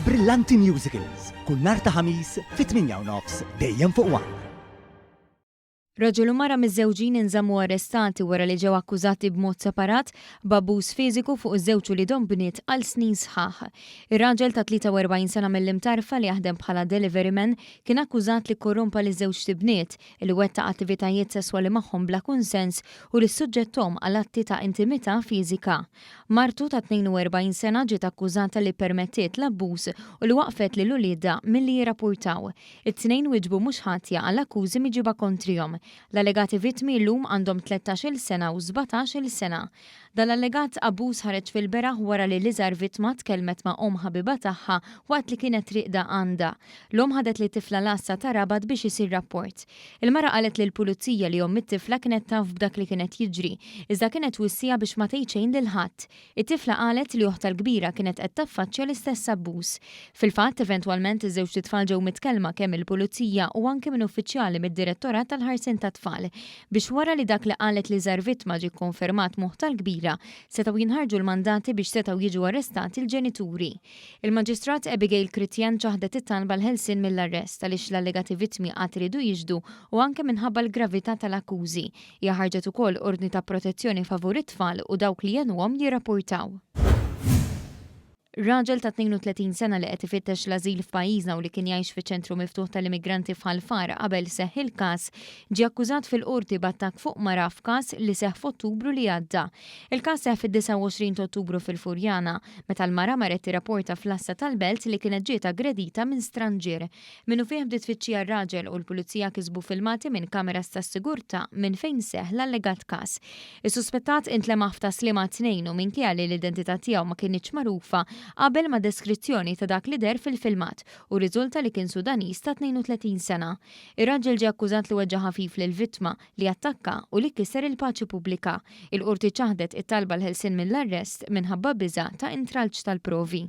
Brillanti Musicals, kull nhar ta' Ħamis fit-8 u nofs dejjem fuq One. Raġel u mara miżżewġin inżammu arrestati wara li ġew akkużati b'mod separat b'abbuż fiżiku fuq iż-żewġ uliedhom bniet għal snin sħaħ. Ir-raġel ta' 43 sena mill-Imtarfa li jaħdem bħala delivery man kien akkużat li kkorrompa liż-żewġt ibniet, li wettaq attivitajiet sesswali magħhom bla kunsens u li ssuġġetthom għal atti ta' intimità fiżika. Martu ta' 42 sena ġiet akkużata li ppermettiet l-abbuż u li waqqfet lil uliedha milli jirrapurtaw. It-tnejn wieġbu mhux ħatja għall-akkużi miġiba kontrihom. L-allegati vittmi llum għandhom 13-il sena u 17-il sena. Dan l-allegat abbuż ħareġ fil-beraħ wara li l-iżgħar vittma tkellmet ma' omm ħabiba tagħha waqt li kienet rieqda għandha. L-omm ħadet lit-tifla l-għassa ta' Rabat biex isir rapport. Il-mara qalet lill-pulizija li omm it-tifla kienet taf b'dak li kien qed jiġri, iżda kienet twissiha biex ma tgħid xejn lil ħadd. It-tifla qalet li oħtha l-kbira kienet qed taffaċċja l-istess abbuż. Fil-fatt, eventwalment iż-żewġt itfal ġew mitkellma kemm mill-Pulizija u anki minn uffiċjali mid-Direttorat tal-Ħarsien tat-Tfal biex wara li dak li qalet l-iżgħar vittma ġie kkonfermat m'oħtha l-kbira, setgħu jinħarġu l-mandati biex setgħu jiġu arrestati l-ġenituri. Il-Maġistrat Abigail Critien ċaħdet it-talba għall-ħelsien mill-arrest għaliex l-allegati vittmi għad iridu jixhdu u anke minħabba l-gravità tal-akkużi. Hija ħarġet ukoll ordni ta' protezzjoni favur it-tfal u dawk li għenuhom jirrapportaw. Raġel ta' 32 sena li qed ifittex l-ażil f'pajjiżna u li kien jgħix fiċ-ċentru miftuħ tal-immigranti f'Ħal Far qabel seħħ il-każ, ġie akkużat fil-Qorti b'attakk fuq mara f'każ li seħħ f'Ottubru li għadda. Il-każ seħħ fid-29 ta' Ottubru fil-Furjana, meta l-mara marret tirrapporta fl-għassa tal-Belt li kienet ġiet aggredita minn stranġier. Minnufih bdiet tfittxija r-raġel u l-Pulizija kisbu filmati minn kameras tas-sigurtà minn fejn seħħ l-allegat każ. Is-suspettat intlemaħ f'Tas-Sliema t-Tnejn u minkejja li l-identità tiegħu ma kinitx magħrufa, qabel ma' deskrizzjoni ta' dak li deher fil-filmat u rriżulta li kien Sudaniż ta' 32 sena. Ir-raġel ġie akkużat li weġġa' ħafif lill-vittma, li attakka u li kiser il-paċi pubblika. Il-Qorti ċaħdet it-talba għall-ħelsien mill-arrest minħabba biża' ta' intralċ tal-provi.